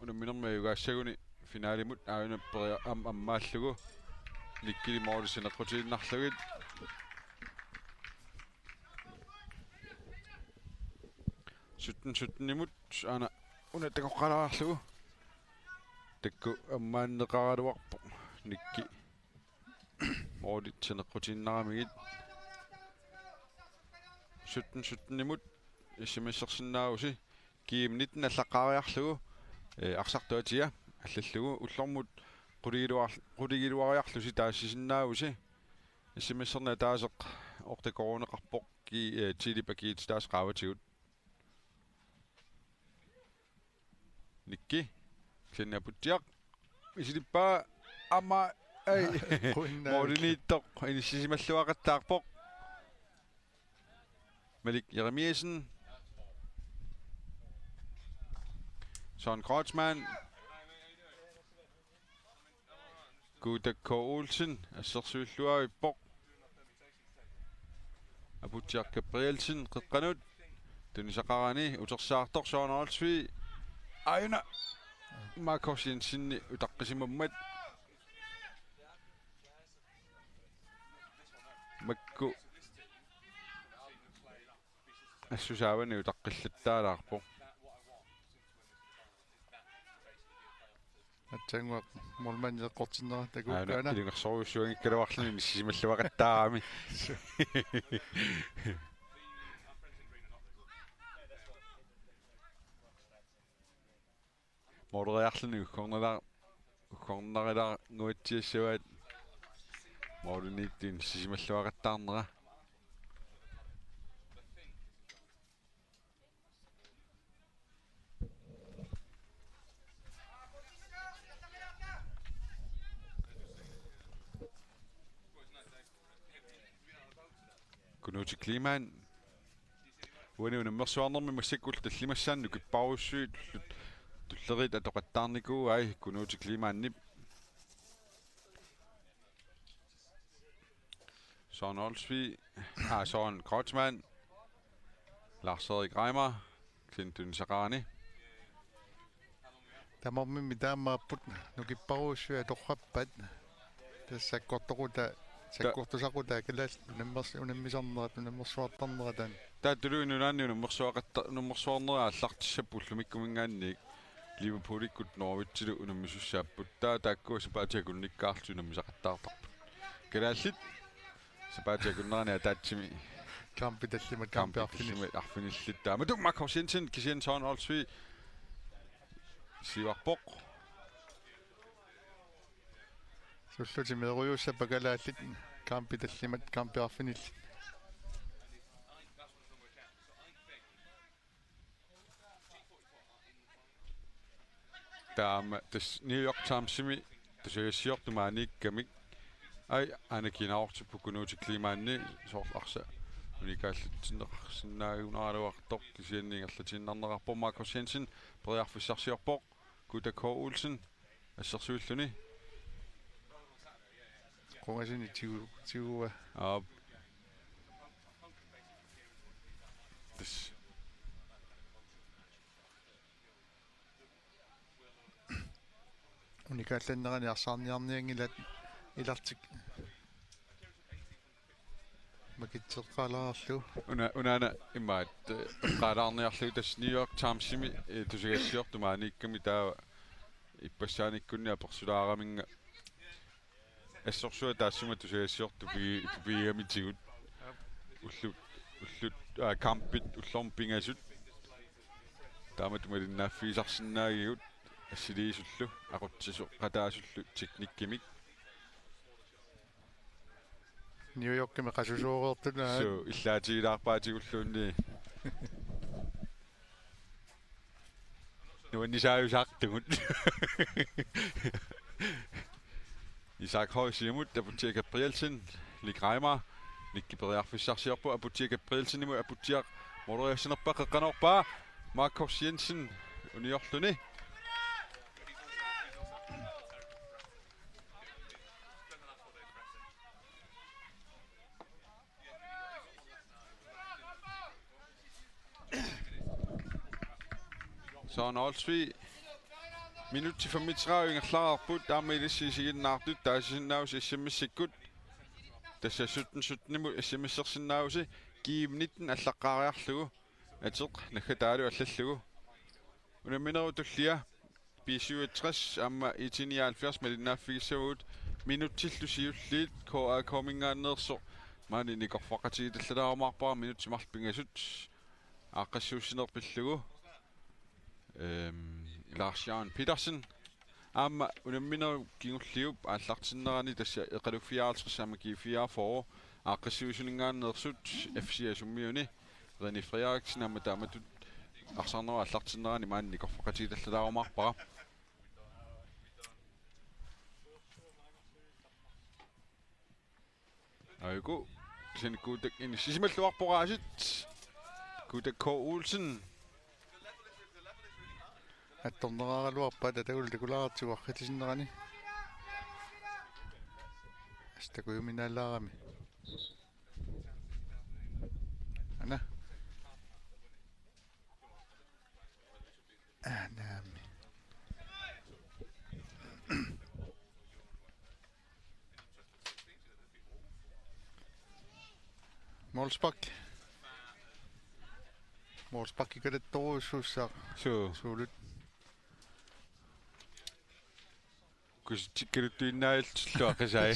unamminermi ajugaassaguni finalimut aajuna peria-, am-, ammaallugu Nikkili måli sineqqutiinnarlugit. Sytten sytten-imut aana una takoqqalaarlugu. Taakku ammaanneqaraluarpoq Nikki. Målit sineqqutiinnaramigit. Sytten sytten-imut S M S-ersinnaavusi. G M nitten allaqqaariarlugu, eh, arsartuatia allallugu ullormut quligiluar-, quligiluariarlusi taasisinnaavusi. S M S-erneq ataaseq ortakoruneqarpoq ki-, eh, Tilip akiitsitaasa qaavatigut. Nikki. Ksenni Aputsiaq. Misilippaa. Aamma. Ai. Quinnaavik. Målimiittoq inissisimalluaqattaarpoq. Malik Jeremiassen. Søren Kreutzmann. Guuta K. Olsen, assersuilluarpoq. Aputsiaq Gabrielsen, qeqqanut. Tunisaqarani, utersaartoq Søren Olsvig. Aajuna. Markus Jensen utaqqisimammat. Makku. Assusaavani utaqqillattaalaarpoq. Atsannguaq målmandi eqqortinnera takuukkaana. Aana ilungersorujussuanngikkaluarluni inissisimalluaqattaarami. Måleriarluni uggornala-, uggornarilaannguatsiassavaat målimiittoq inissisimalluaqattaarnera. Kunuuti Kleemann. Uani unammersuarnermi massakkut tallimassaani nukipparujussuit tulleriit atoqattaarnikuuai Kunuuti Kleemannip. Søren Olsvig, ah, Søren Kreutzmann, Lars Erik Reimer, Clint Tunisaqarani. Tamarmimmi taamaapput nukipparujussuit atoqqappat. Tassa sakkortoqutaa, ta- sakkortusaqutaa kalaallit unammers-, unammisarnerat, unammersuartarnerat taanna. Taava Tuluit Nunaanni unammersuaqatta-, unammersuarnerat aallartissapput ullumikkuminngaanniit Liverpoolikkut Norwichilu unammisussaapput. Taava taakkua sapaatip akunnikkaarlutik unammisaqattaartarput. Kalaallit sapaatip akunnerani ataatsimi. Kampi tallimat, kampi, kampi arfinil-, tallimat arfinillit. Taamatut Markus Jensen, kisianni Søren Olsvig siuarpoq. Sullutik meerujuussappat kalaallit kampi tallimat, kampi arfinillit. Taama tassa New York Timesimi tusagassiortut maaniikkamik. Ai, aana kinaartipput Kunuuti Kleemanni soorlu arsaq unikaallatsinneqarsinnaagunaraluartoq kisianni ingerlatiinnarneqarpoq Markus Jensen periarfissarsiorpoq Guuta K. Olsen assersuilluni. Qungasini tigu-, tigua. Aap. Tassa. Unikaallannerani arsaarniarnianngilaat ilartik. Makitseqqalaarlugu. Una, unaana imaat, eh, eqqaalaarniarlugu tassa New York Timesimi, eh, tusagassiortut maaniikkami taava ippassaaniikkunni apersulaaraminnga assorsuaq taassuma tusagassiortut pigi-, pigigamitigut. Ullut, ullut, aa, kampit ullormut pingasut. Taamatut malinnaaffigisarsinnaagigut assiliisullu, aqutsisoqataasullu teknikkimik. New Yorkimi qasusuureertut, aa. Suu, illaatigilaarpaatigulluunniit. Nuannisaajusaartugut. Isak Højsiumut, Aputsiaq Gabrielsen, Nick Reimer, Nick periarfissarsiorpoq, Aputsiaq Gabrielsenimut, Aputsiaq mooriassinerpaa qeqqanoorpaa, Markus Jensen uniorluni. Søren Olsvig. Minutsit femogtredive ingerlareerput, aamma ilissi isiginnaartut taasisinnaavusi S M S-ikkut. Tassa sytten sytten-imut S M S-ersinnaavusi, G M nitten allaqqaariarlugu, ateq naggataalu allallugu. Unamminerup tullia B syvogtres aamma I T nioghalvfjerds malinnaaffigissavagut. Minutsillu siulliit K A K-minngaanneersoq maani nikorfaqatigitallalaarumaarpara, minutsit marluk pingasut aaqqissuussineq pillugu. Ehm, Lars Jørgen Petersen. Aamma unamminerup kingulliup aallartinnerani, tassa eqaluffiaartris aamma G fireogfyrre aaqqissuussininngaanneersut F C Asummiuni, René Frederiksen, aamma taamatut arsarnerup aallartinnerani maani nikorfaqatigitallalaarumaarpara. Aajuku, kisianni Kuutak inissi isimalluarpoq aasiit. Kuutak K. Olsen. Attorneraaraluarpaa, tatagul takulaartigu arritisinnerani. Assa takujuminaalaarami. Ana. Aa, naammi. Målspark. Målsparkikkalattorujussuussaaq. Suu. Suulut. Kusitsikkaluttuinnaalluaqisai.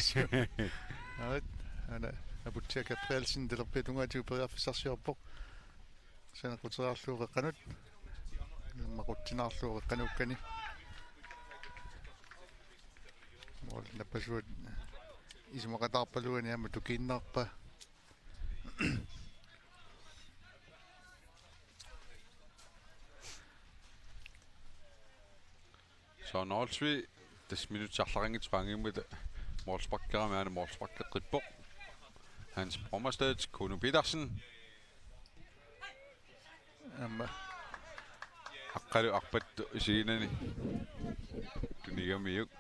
Aat, ana Aputsiaq Gabrielsen talerpiata tungaatigut periarfissarsiorpoq. Saneqquteriarlugu qeqqanut. Maqutsinaarlugu qeqqanuukkani. Mål nappasuat isumaqataarpaluani aamma tukiinnarpaa. Søren Olsvig, tassa minutsit arlaqanngitsut qaangiummata målsparkerami, aana målsparkeqqippoq. Hans Brommerstedt, Kuno Petersen. Aamma. Aqqalu arpattoq isiginani tunigamiuk.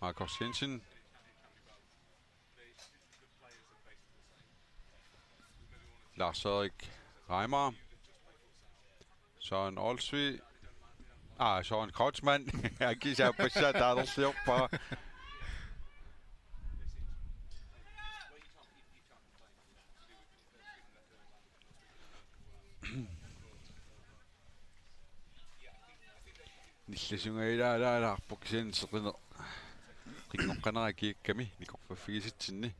Markus Jensen. Lars-Erik Reimer. Søren Olsvig. Ah, Søren Kreutzmann. Akisaappassaa taalersiorpara. Nillasungajalaalaarpoq kisianni seqineq. Qinngoqqanera kiakkami nikorfaffigisatsinni.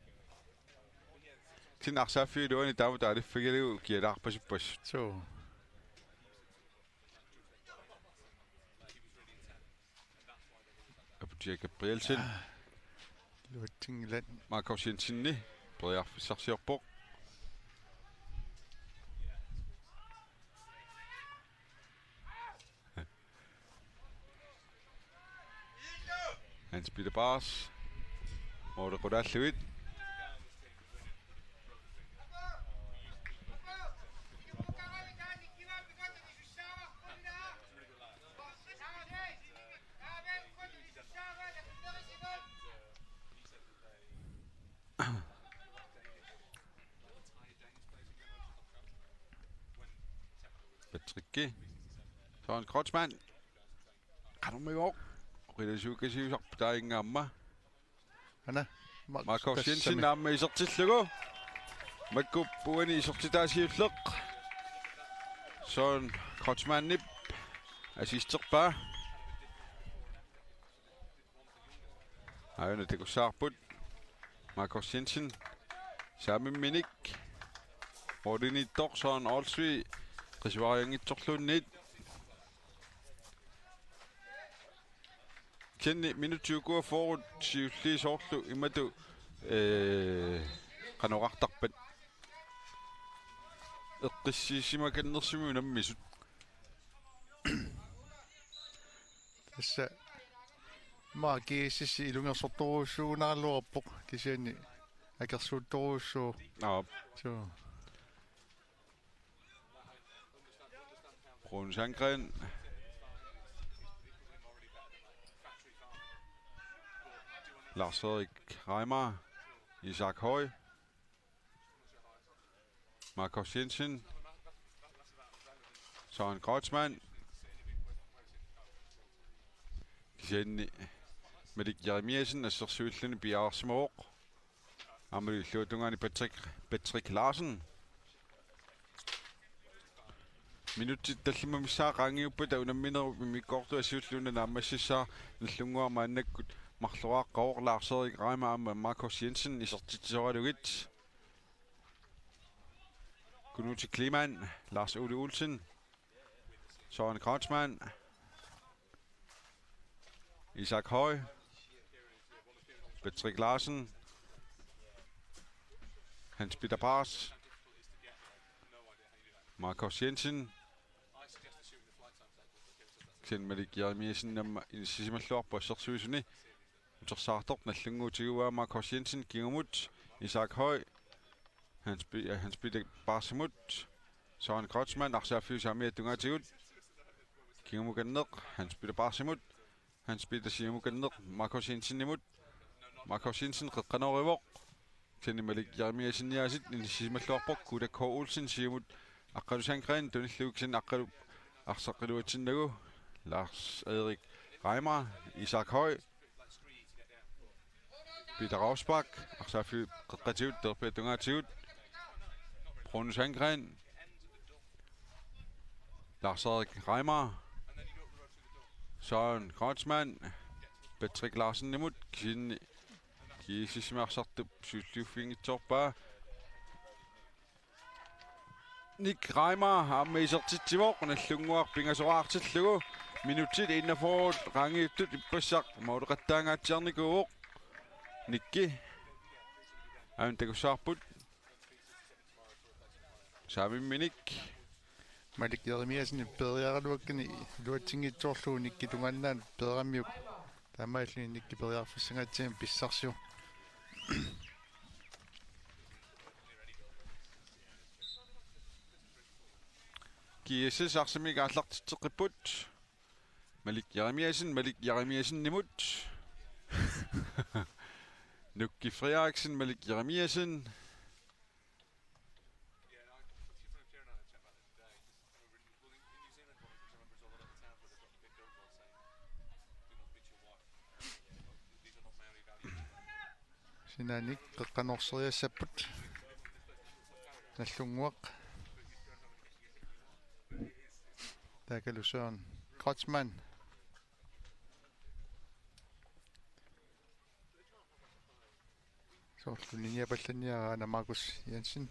Kisianni arsaaffiup iluani taamatut aaliffigalugu kialaarpasippassut. Suu. Aputsiaq Gabrielsen. Luatsingilat. Markus Jensenip periarfissarsiorpoq. Hans Peter Bars. Måli qulaallugit. Patrikki. Søren Kreutzmann. Qanormigooq. Qilasuukasiusarput taanna aamma. Ana. Markus Jensen aamma isertillugu. Makkup uani isertitaa siulleq. Søren Kreutzmannip assisterpaa. Aajuna takussavarput. Markus Jensen. Saamimminik. Målimiittoq Søren Olsvig. Qisuarianngitsorluunniit. Kisianni minutsit ukua fyrre siulliit soorlu imatut, ee, qanoq oqartarpat. eqqississimakannersumik unammisut. Tassa maanna GSS ilungersortorujussuugunaraluarpoq, kisianni akersuuttorujussuuvoq. Aap. Suu. Bruun Sandgren. Lars-Erik Reimer. Isak Høy. Markus Jensen. Søren Kreutzmann. Kisianni Malik Jeremiassen assersuilluni piareersimavoq. Aammalu illuatungaani Patrick, Patrick Larsen. Minutsit tallimat missaat qaangiuppata unamminerup immikkoortuata siulliit una naammassissaaq. Nagdlunguaq maannakkut marloraaqqavoq, Lars-Erik Reimer aamma Markus Jensen isertitsisoralugit. Knuti Kleemann, Lars Ole Olsen, Søren Kreutzmann, Isak Høy, Patrick Larsen, Hans Peter Paas, Markus Jensen, kisianni Malik Jeremiassen aamma inissisimalluarpoq assersuisuni. Utersaartoq nagdlunnguup tiguaa Markus Jensen kingumut, Isak Høy, Hans Pi-, Hans Peter Paasimut, Søren Kreutzmann arsaaffiup saamiata tungaatigut. Kingumukanneq Hans Peter Paasimut, Hans Peter siumukanneq Markus Jensenimut. Markus Jensen qeqqanoorivoq. Kisianni Malik Jeremiasseniaasiit inissisimalluarpoq, Kuulak K. Olsen siumut Aqqalu Sandgren tunillugu, kisianni Aqqalu arsaq iluatsinnagu, Lars-Erik Reimer, Isak Høy, Peter Rosbach, arsaaffiup qeqqatigut, derbia tungaatigut, Bruno Sandgren, Lars-Erik Reimer, Søren Kreutzmann, Patrick Larsenimut, kisianni GSS-imi arsartup siulliuffiginngitsoorpaa. Nick Reimer aamma isertitsivoq, Nagdlunguaq pingasoraartillugu. Minutsit enogfyrre qaangiuttut ippassaq måleqattaangaatsiarnikuuvoq. Nicky. Aamma takussavarput saamimminik. Malik Jeremiassen peeriaraluakkani iluatsinngitsoorlugu Nicky tungaannaanut peerammiuk. Taamaalilluni Nicky periarfissangatsiamik pissarsivoq. GSS arsamik aallartitseqqipput. Malik Jeremiassen, Malik Jeremiassenimut. Nuki Frederiksen, Malik Jeremiassen. Sinaanik qeqqanoorseriassapput. Nagdlunguaq. Taakkualu Søren Kreutzmann. Soorlu linjapallanniaraana Markus Jensen.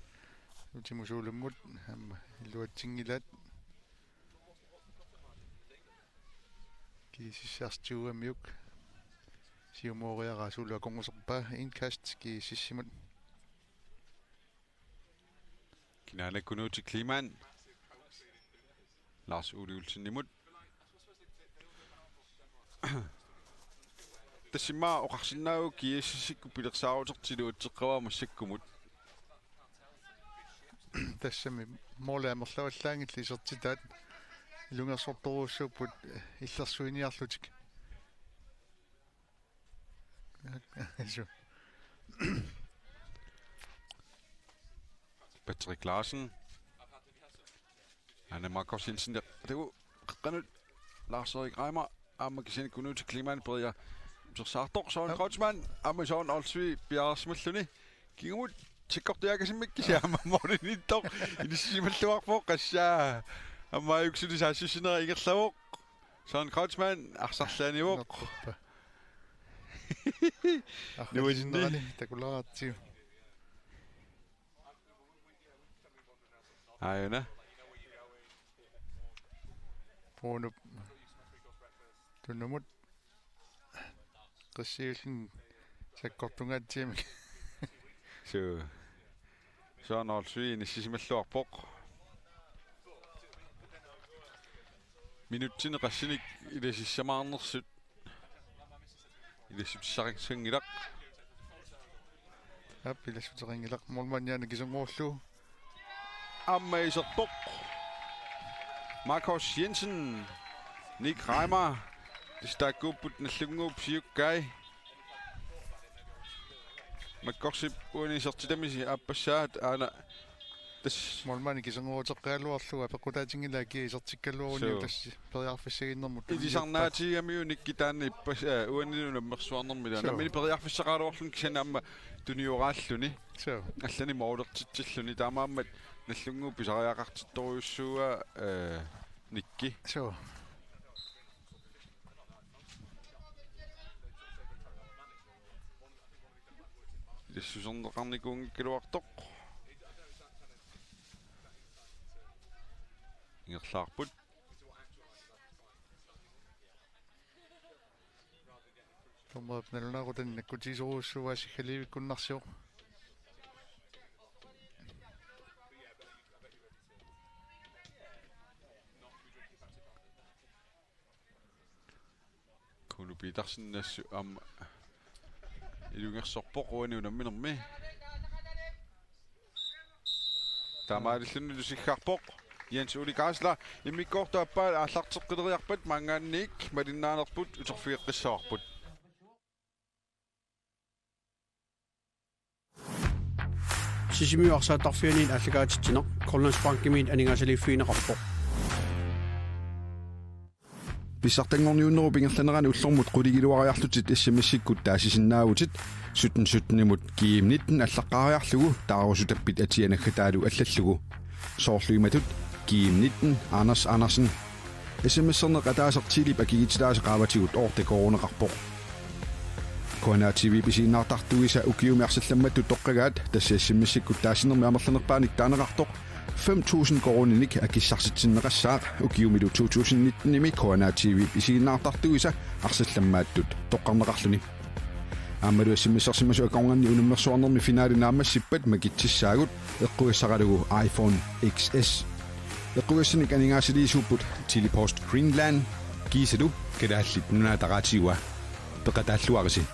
Ultimusuulummut aamma iluatsinngilaat. GSS-ip arsaatigut siumooriaraa suullu akornuserpaa, indkast GSS-imut. Kinaana Knuti Kleemann. Lars Ole Olsenimut. Tassami oqarsinnaavoq GSS-ikkut pilersaarutertut iluatseqqavaa massakkumut. Tassami måli amerlavallaanngillat isertitaat, ilungersortorujussuupput illersuiniarlutik. Su. Patrick Larsen. Anna Markus Jensen der. Taku qeqqanut Lars-Erik Reimer. Aamma kisianni Knuti Kleemann peria. Utersaartoq Søren Kreutzmann. Aamma Søren Olsvig piareersimalluni. Kingumut sakkortuuakasimmik kisianni aamma målimiittoq. Inissisimalluarpoq, qassaa. Aamma ajuksuni saassussinera ingerlavoq. Søren Kreutzmann arsarlaanivoq. Nuanni. Nuanni takulaartigu. Aajuna. Puunup tunumut. Qissiullin sakkortungaatsiamik. Suu. Søren Olsvig inissisimalluarpoq. Minutsini qassinik ilassissamaarnersut. Ilassutissaqanngilaq. Aap, ilassuteqanngilaq. Målmandi aana kisernguullugu. Aamma iserpoq. Markus Jensen. Nick Reimer. Tassa taakkuupput Nagdlunguup siukkai. Markusip uani isertitamisi aappassaat aana tassa. Målmandi kisernguuteqqaaraluarlugu apeqqutaatinngilaq kia isertikkaluaruni. Suu. Tassa periarfissaginnermut. Ilisarnaatigigamiuk Nick taanna ippas-, aa, uani unammersuarnermi taanna. Suu. Nammineq periarfissaqaraluarluni kisianni aamma tunioraaluni. Suu. Allanik målertitsilluni taamaammat Nagdlunguup pisariaqartittorujussuuaa, ee, Nick. Suu. Ilassuserneqarnikuunngikkaluartoq. Ingerlaarput. Dommerip nalunaaqutani nakkutigisorujussuuaa siggaliivikkunnarsivoq. Kuno Petersen assut aamma ilungersorpoq uani unamminermi. Taamaalillunilu siggarpoq Jens Ole Geisler, immikkoortup aappaat aallarteqqileriarpat maanngaanniit malinnaanerput uterfigeqqissavarput. Sisimiut arsaattarfianiit aallakaatitsineq Grønlandsbankimiit aningaasaliiffigineqarpoq. Pissartanngorniunnerup ingerlanerani ullormut qulingiluariarlutit S M S-ikkut taasisinnaavutit sytten sytten-imut G M nitten allaqqaariarlugu taarusutappit atia naggataalu allallugu. Soorlu imatut: G M nitten Anders Andersen. S M S-erneq ataaseq Telep akigitilaasa qaavatigut otte koruuneqarpoq. K N R T V-p isiginnaartartuisa ukiumi arsallammattut toqqagaat, tassa S M S-ikkut taasinermi amerlanerpaanik taaneqartoq, fem tusind koruuninik akissarsitsinneqassaaq ukiumilu to tusind nitten-imi K N R T V-p isiginnaartartuisa arsallammaattut toqqarneqarluni. Aammalu S M S-ersimasut akornanni unammersuarnermi finale naammassippat makitsissaagut eqqugassaralugu iPhone X S. Eqqugassanik aningaasaliisuupput Telepost Greenland kiisalu Kalaallit Nunaata Raatiua. Peqataalluarisi.